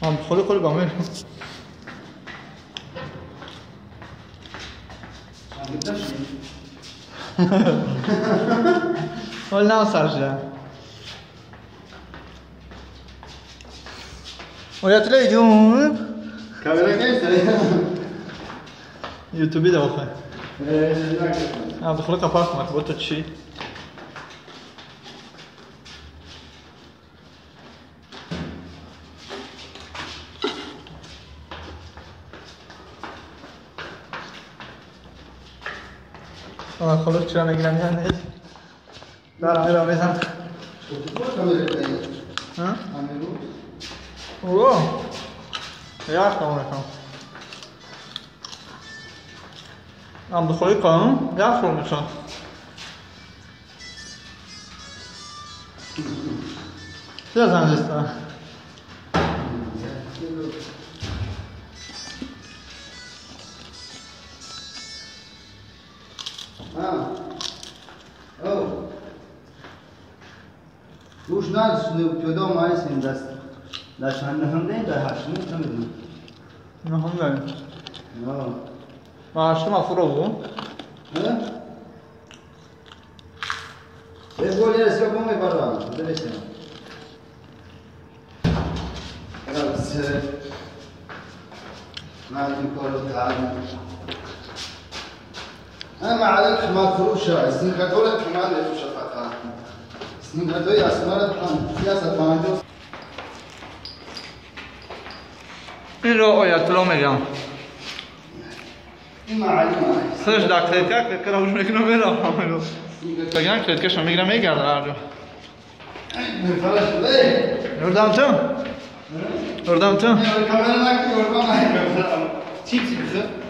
Am خuli خuli bamir. Wala sarja. Oya jun. Kamera neyse. YouTube'da bakayım. Am khuli kapak makbuta çi. خلاص چرا نگیرم یعنی دارم میرم بزن ها؟ اوه یخ میکنم هم بخوری کنم یخ رو میکنم چرا زنجستان؟ گوش نداشت پیدا مایسیم دست در چند نهم دهیم در هشت نهم دهیم نهم دهیم ما هشتم افرا بود به گولی رسیده کن میبرم درسته ما عندي كورة تعالى أنا ما عليك ما فروشة سنين كدولة كمان فروشة فاتها سنين كدولة أسمرت عن سياسة ما عنده این رو آیت الله میگم سرش در کلیتکه کلیتکه رو میکنم میرم بگم کلیتکه شو میگیرم میگردم هر جا نوردم تو نوردم تو چی چی بزن